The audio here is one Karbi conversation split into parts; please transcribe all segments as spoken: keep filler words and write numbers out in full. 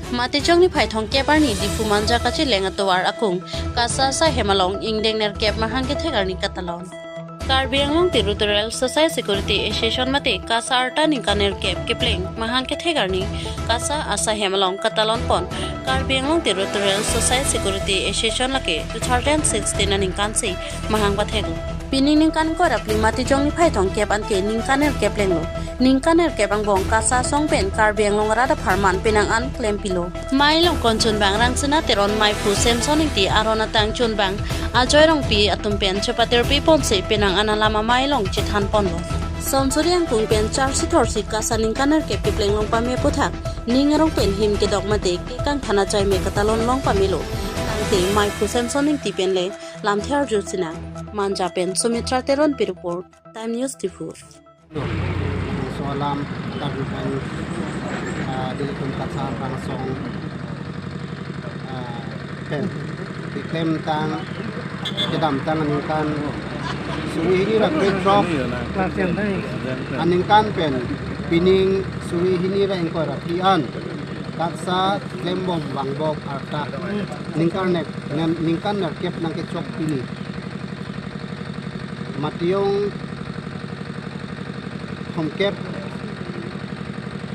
Matijong niphai thomkep arni Diphu Manja kacheleng atovar akung KASA asahem along ingdeng nerkep mahang kethek arni katalon. Karbi Anglong Territorial Socio Security Association mate KASA arta ningkan nerkep kepleng mahang kethek arni KASA asahem along katalon pon Karbi Anglong Territorial Socio Security Association lake two thousand sixteen aningkan si mahang patheklo. Pining ningkan ingkoi ra phli Matijong niphai thomkep anke ningkan nerkep lenglo. Ningkan nerkep angbong KASA asong pen Karbi Anglong arat apharman penang an klempilo. Amei along kon chunbang Rangsina Teron, meiphu Samson Ingti, aron atang chunbang Ajoy Rongpi atum pen chepatirpi ponsi penang an alam amei along chethan ponlo. Sonsuri angkung pen charsi thorsi KASA ningkan nerkep kepleng long pame aputhak ning arong pen him kedok mate kekang thana chai me katalon long pamelo. Tangte meiphu Samson Ingti pen le lamthe arju sinang. Manja pen Sumitra Teronpi report, Time News Diphu. Laso alam ta rupan, ah, nelitum KASA angsong, ah, pen keklem tang, kedam tang aningkan suri hini ra krethrok aningkan pen pining suri hini ra ingkoi ra phli an KASA klembom vangbom arta ningkan ner-, nen-, ningkan nerkep nangkechok pini Matijong thomkep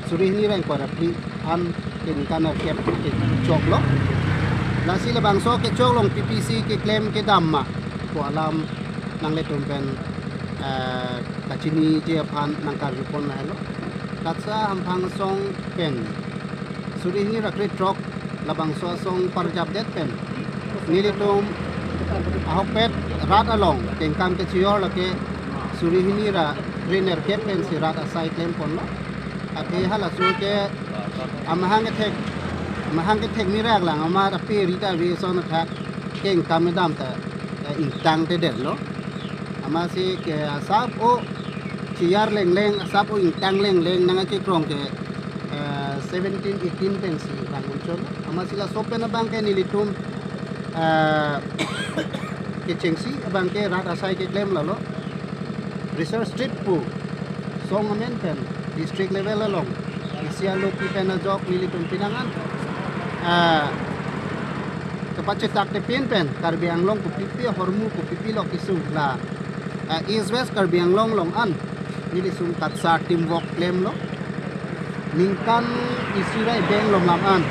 suri hini ra ingkoi ra phli an ningkan nerkep kechoklo. Lasi labangso kechok along P P C keklem kedam ma pu alam nanglitum pen, eh, kachiniji aphan nangkarju pon lahelo. KASA hamphang asong pen suri hini ra krethrok labangso asong parjapdet pen nelitum ahokpet rat along kengkam kechijor lake suri hini ra kre nerkep pensi rat asai klem ponlo. Athe halaso ke amahang kethek, amahang kethek mirak lang, amat ape ri ta ave ason athak kengkam kedam ta, eh, ingtangtedetlo. Amatsi ke asap o chiyar lengleng, asap o ingtang lengleng nangkachekrong ke, eh, seventeen eighteen pensi vang unchon. Amatsi laso pen abang ke nelitum, eh, kechengsi abang ke rat asai keklem lalo. Research trip pu song amen pen district level along isi alopi pen ajok nelitum penang an, ah, kapachethak te pin pen Karbi Anglong kopipi ahormu kopipi lo kesung la, ah, East West Karbi Anglong along an nelitum KASA teamwork klemlo. Ningkan isi ra ibeng lom lam an.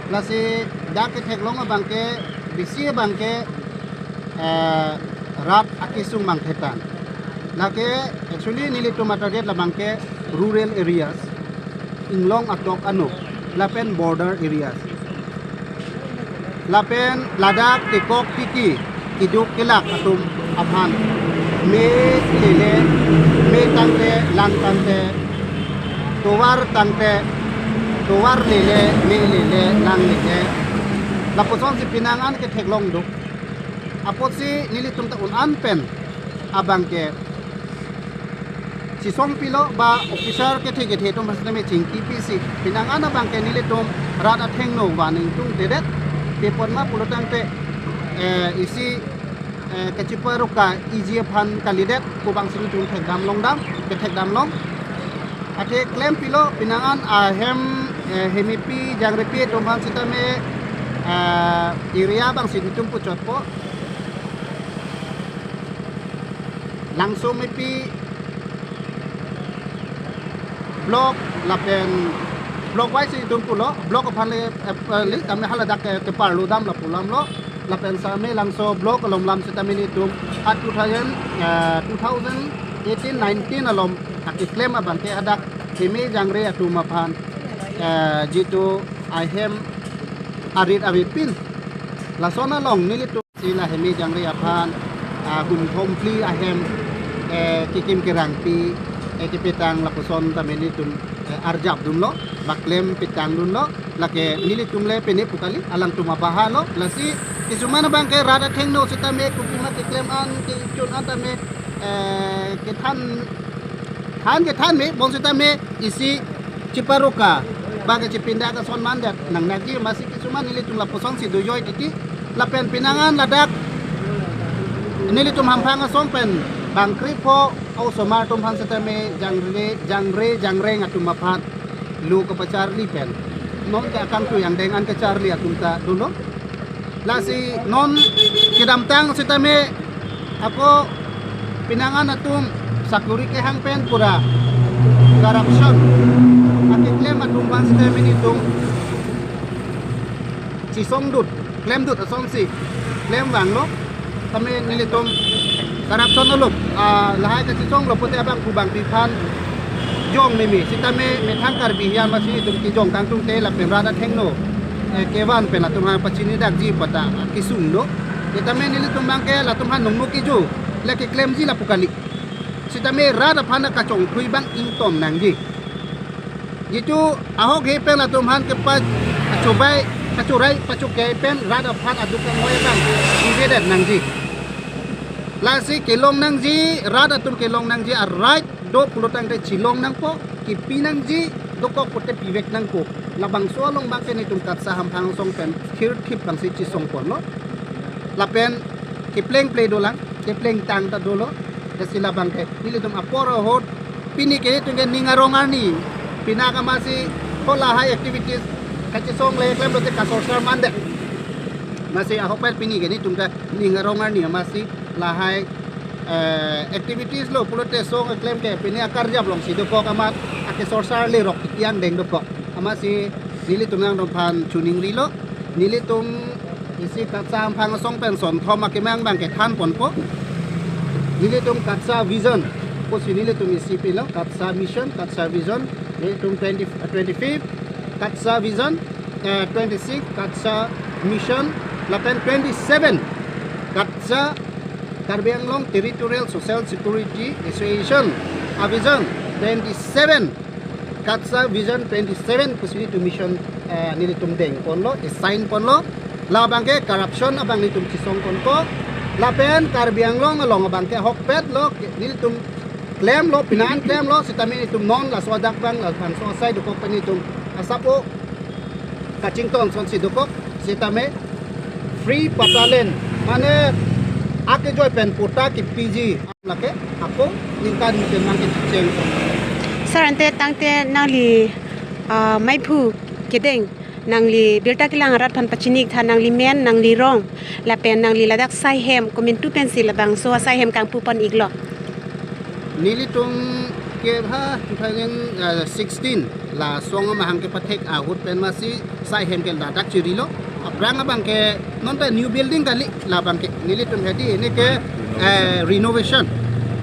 Lasi dak ketheklong abang ke, bisi abang ke, eh, rat akesung mangthetang. Lake actually nelitum atarget labang ke rural areas, inglong atok ano, lapen border areas. Lapen ladak kekok tiki, keduk kelak atum aphan me lele, me tangte, lang tangte, tovar tangte, tovar lele, me lele, lang lele. Lapusonsi penang an ketheklong do. Apotsi nelitum ta un an pen abang ke chisongpilo ba officer kethe kethe atum aphan sitame chingkipisi penang an abang ke nelitum rat athengno van ingtungtedet. Pi apot ma pulo tangte, eh, isi, eh, kachiparoka iji aphan kalidet pu abangsi nelitum thekdam longdam, kethekdam long. Athe klempilo penang an ahem, eh, hemepi jangrepi atum aphan sitame, eh, area abangsi nelitum puchotpo. Langso mepi block lapen block wise itum pulo, block aphan le, eh, eh, le tame haladak ke, keparlo dam lapu alamlo, lapen same Langso block alom lam sitame nelitum a two thousand, eh, two thousand eighteen nineteen alom akeklem abang ke hadak heme jangre atum aphan, eh, jitu ahem arit avepin lason along nelitum si la heme jangre aphan, ah, hum thom phli ahem, eh, kekim kerangpi, eh, kepetang lapuson tame nelitum, eh, arjap dunlo, ba klem petang dunlo, lake nelitum le pene pu kali, alangtum abaha lo, lasi kisuman abang ke rat athengno sitame kopi ma keklem an, kechun an tame, eh, kethan, than kethan me, bonsitame isi chiparoka, ba kechipindak ason mandet nangnakji, amatsi kisuman nelitum lapusonsi dojoi titi, lapen penang an ladak nelitum hamphang asong pen bang krepho osomar atum aphan sitame jangre, jangre, jangreng atum aphan lo kapacharli pen Non ke akangtui angdeng an kacharli atum ta dolo. Lasi non kedamtang sitame ako pinangan atum sakuri kehang pen pura corruption akeklem atum abang sitame nelitum chisongdut, klemdut asonsi klem vanglo. Tame nelitum corruption along, ah, lahai kachisonglo pote abang pu bang pi aphan jong meme. Sitame methang Karbi hian masi itum kejong kangtungte lapen rat athengno, eh, kevan pen latum aphan pachini dakji pata kesung do. Sitame nelitum abang ke latum aphan nungmu kejo, le keklemji lapu kali. Sitame rat aphan kachongthui abang ington nangji. Jitu ahok he pen latum aphan kepa achubai, achurai, pachuke pen rat aphan aduk angoi abang ingvedet nangji. Lasi kelong nangji, rat atum kelong nangji, a right do pulotangte chilong nangpo, kipi nangji, dokok pote pivek nangpo. Labangso along abang ke nelitum KATSA hamphang asong pen thirthip abangsi chisongponlo. Lapen kepleng ple dolang, kepleng tang ta dolo. Lasi labang ke nelitum apor ahut pini ke nelitum ke ning arong arni, pinak amatsi ko lahai activities kachisong le klemlote kasorsar mandet. Masi ahok pen pini ke nelitum ke ning arong arni amatsi lahai, eh, activities lo pulote song keklem ke pini akarjap alongsi dokok amat akesorsar lerok kiti angdeng dokok. Amatsi nelitum nangtumphan chuning rilo, nelitum isi KATSA hamphang asong pen sonthom akemang abang kethan ponpo. Nelitum KATSA vision, pusi nelitum isi pilo, KATSA mission, KATSA vision, nelitum twenty, twenty-fifth KATSA vision, eh, twenty-six KATSA mission, lapen twenty-seven KATSA, Karbi Anglong Territorial Social Security Association avision, twenty-seven KATSA vision twenty-seven pusi nelitum mission, eh, nelitum dengponlo, assign ponlo. Labang ke corruption abang nelitum chisongponpo. Lapen Karbi Anglong along abang ke ahokpet lo, nelitum klemlo, pinangan klemlo, sitame nelitum non laso adak abang, labangso asai dokok pen nelitum asap-o kachington asonsi dokok, sitame free patta land, mane akejoi pen patta kipiji lake ako ningkan mesen abang kecheng. Sir, ante tangte nangli, ah, maiphu kedeng, nangli birta kelang arat aphan pachini tha, nangli men, nangli rong, lapen nangli ladak saihem komantu pensi labangso asaihem kangpu pon iklo? Nelitum ke ha two thousand sixteen la song amahang kepathek ahut pen masi saihem ke ladak chirilo. Aphrang abang ke non ta new building kali, labang ke nelitum hedi ini ke, eh, renovation.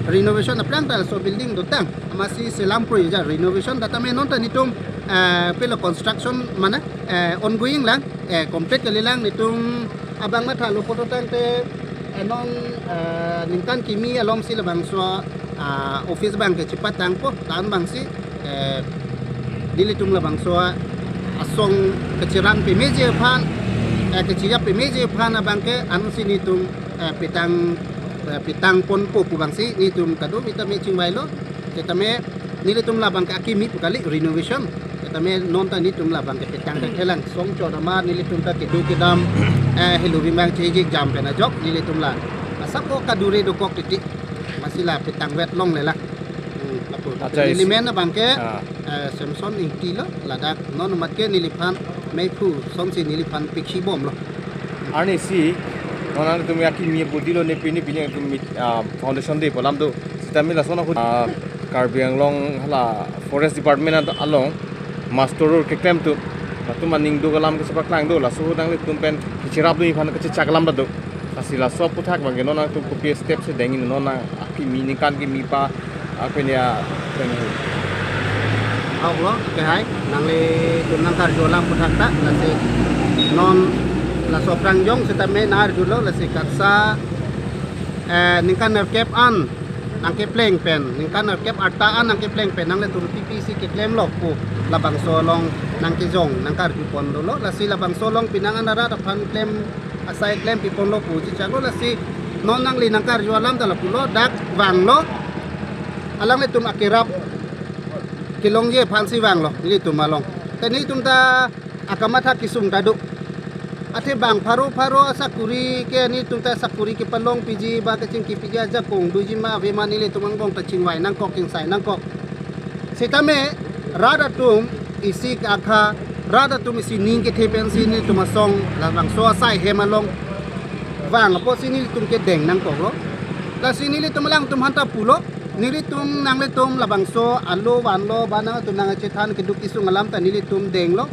Renovation aphrang ta so building dotang. Masi selam pro ja renovation datame non ta nelitum, eh, pelo construction mane, eh, ongoing lang, eh, complete kali lang. Nelitum abang mathalo photo tangte, eh, non, eh, ningkan kimi alomsi labangso, ah, office abang ke chepatangpo, tan abangsi, eh, nelitum labangso asong kachirang pemeji aphan, eh, kachiyap pemeji aphan abang ke ansi nelitum, eh, petang, eh, petang ponpo pu abangsi nelitum kadokave ta me chingvailo. Sitame nelitum labang ke akimi pu kali renovation. Sitame non ta nelitum labang ke petang ke thelang song chot amat nelitum ta kedo kedam, eh, helo bimang chejik jam pen ajok nelitum la asap-o kadure dokok titi. Masi la petang vet longle la. Hmm, lapu. Acha, neli isi. Men abang ke, ah, eh, Samson Ingti lo, ladak non amat ke neliphan maiphu asonsi neliphan pikhi bomlo. Arnisi, non nangtum akimi budi lo ne pini pini nangtum mit, ah, foundation day pu alam do. Sitame lason ahut, ah, Karbi Anglong hala Forest Department along master road keklem atum, latum aning do alam kachepaklang do, laso ahut nanglitum pen kachirap do iphan kachechak alam ta do. Lasi laso aphuthak abang ke non nangtum kopi step si dengin non nang akimi ningkan kimi pa apenia dengin. Ahok lo, ke hai, nanglitum nangkarju alam aphuthak ta, lasi non laso aphrang jong sitame nangarjulo, lasi KATSA, eh, ningkan nerkep an nangkepleng pen, ningkan nerkep arta an nangkepleng pen, nanglitum T P C keklemlo pu labangso along nangkejong, nangkarju pon dolo, lasi labangso along pinangan arat aphan klem asai klem pi ponlo pu chichaklo, lasi non nangli nangkarju alam ta lapulo, dak vanglo, alanglitum akerap kelongji aphansi vanglo nelitum along. Te nelitum ta akamatha kesung ta do. Athe bang pharo pharo asakuri ke nelitum ta sakuri kepalong piji ba kachingki piji ajakong doji ma ave ma nelitum angbong ta chingvai nangkok, chingsai nangkok. Sitame rat atum isi akha rat atum isi ning kethe pensi nelitum asong labangso asai hem along vang apotsi nelitum kedeng nangkoklo. Lasi nelitum alangtum aphanta pulo, nelitum nanglitum labangso alo vanlo ba nangtum nangchethan keduk kesung alam ta nelitum denglo.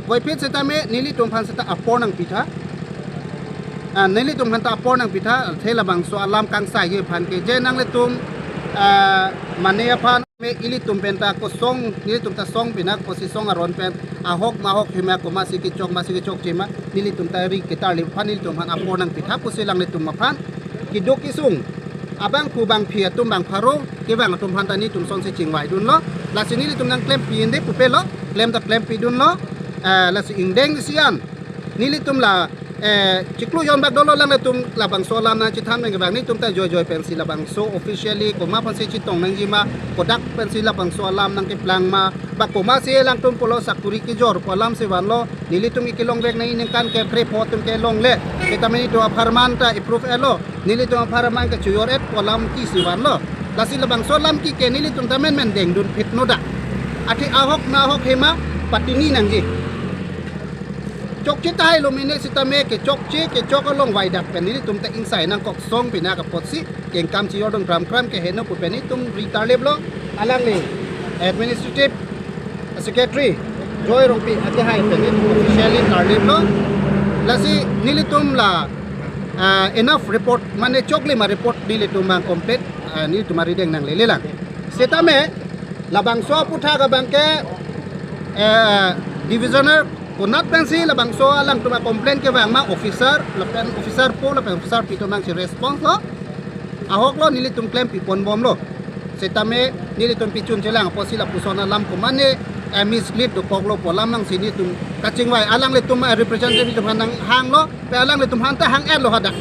Voiphit setame nelitum aphan seta apor nangpitha. Ah, nelitum aphanta apor nangpitha, athe labangso alam kangsaiji aphan ke je nanglitum, ah, mane aphan me ilitum penta kosong, nelitum ta song pinak, kosi song aron pen ahok ma ahok hima, komatsi kechok, matsi kechokche ma, nelitum ta ri ketarlip aphan nelitum aphan apor nangpitha pusi alanglitum aphan keduk kesung abangphu bangphi atum bang pharo kevang atum aphanta nelitum asonsi chingvaidunlo. Lasi nelitum nangklempi-ende pupelo, klem ta klempidunlo. Eh, lasi ingdeng isi an nelitum la, eh, chiklo jon bak dolo, alanglitum labangso alam nangchethan pen kevang nelitum ta joijoi pensi labangso officially komat aphansi chetong nangji ma, kodak pensi labangso alam nangkeplang ma, ba komatsi alangtum pulo sakuri kejor pu alamsi vanlo, nelitum kelongvek nangji ningkan kre-, krepho atum kelongle. Setame nelitum apharman ta approve etlo, nelitum apharman kechojor-et pu alam kisi vanlo. Lasi labangso alam ke ke nelitum ta menmen dengdunphit noda. Athe ahok ma ahok hima patini nangji. Chokche tahai lo mene setame kechokche kechok along vaidak pen nelitum ta ingsai nangkok song pinak apotsi kengkam chejordun kramkram keheno pu pen nelitum ri tarliplo. Alangli administrative secretary Joy Rongpi atehai pen nelitum officially tarliplo. Lasi nelitum la, ah, enough report, mane chokle ma report nelitum abang complete, ah, nelitum arideng nanglelelang. Setame labangso aputhak abang ke, eh, divisional konat pensi labangso alangtum acomplain kevang ma, officer lapen officer po lapen officer pi atum nangsi response lo. Ahok lo, nelitum klempipon bomlo. Setame nelitum pichunchelang apotsi lapuson alam komane, eh, mislead dokoklo pu alam nangsi nelitum kachingvai, alanglitum, eh, representative atum aphan nanghanglo, pe alanglitum aphanta hang-etlo hadak.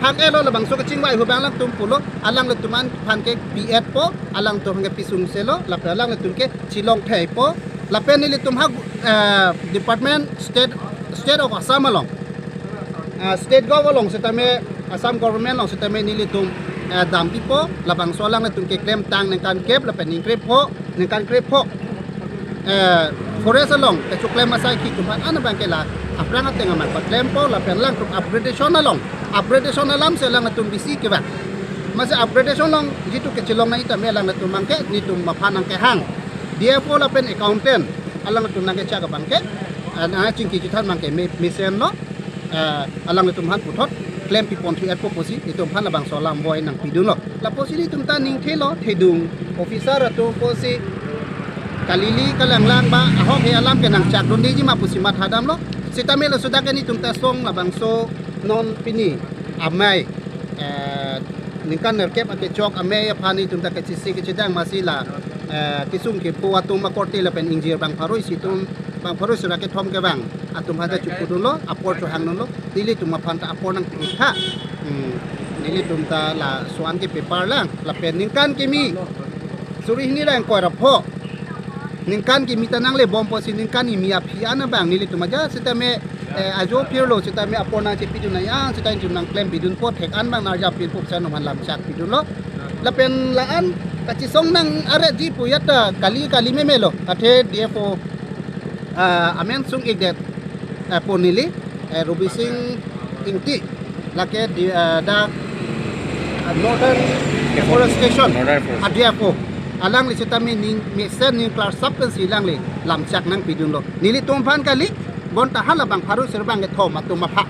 Hang-etlo, labangso kachingvai ahut abang alangtum pulo, alanglitum aphan ke pi-etpo, alangtum aphan ke pisungselo, lapen alanglitum ke chelongtheipo, lapen nelitum ha, eh, department state, state of Assam along, ah, state gov along setame, Assam government along setame nelitum, eh, dampipo, labangso alanglitum keklemtang ningkan kep lapen ning krepho, ningkan krepho, eh, forest along kechoklem asai akhei atum aphan an abang ke la aphrang ateng amang paklempo, lapen alangtum upgradation along, upgradation alamsi alangtum bisi kevang. Amatsi upgradation along jitu kechelong nangji tame alangtum abang ke nelitum aphan nangkehang. D F O lapen accountant alangtum nangkechak abang ke, eh, nangchingki chethan abang ke me-, mesenlo, eh, alanglitum aphan puthot klempipon thu-etpo pusi nelitum aphan labangso alam boi nangpidunlo. Lapusi nelitum ta ning thelo, thedung, officer atum pusi kalili kalanglang ba ahok he alam ke nangchakdundeji ma pusi mathadamlo. Setame laso dak ke nelitum ta song labangso non pini amei, eh, ningkan nerkep akechok amei aphan nelitum ta kachisi kachedang amatsi la, eh, kesung kepo atum akorte lapen ingjir bang pharo isi atum, bang pharo isi ra kethom kevang atum aphanta chukudunlo, apor chohangdunlo, nelitum aphanta apor nangpitha. Hmm, nelitum ta laso an ke paper lang, lapen ningkan kimi suri hini ra ingkoi ra pho ningkan kimi ta nanglebom pusi ningkan kimi aphi an abang nelitum ajat setame, eh, ajo phirlo setame apor nangchepidun nangji an seta nelitum nangklempidunpo, thek an abang nang arjap pirpo pusi non aphan lamchakpidunlo. Lapen la-an kachesong nang-aretji pu ajat ta kali kali memelo, athe D F O, ah, amen sung-ikdet, eh, pu neli, eh, Rubi Sing Ingti, lake di, eh, dak, eh, Northern Deforestation, Northern Forest. Ah, D F O. Alangli setame ning mesen ning klarsap pensi alangli lamchak nangpidunlo. Nelitum aphan kali, bonta hala bang pharo isi ra bang kethom atum aphan.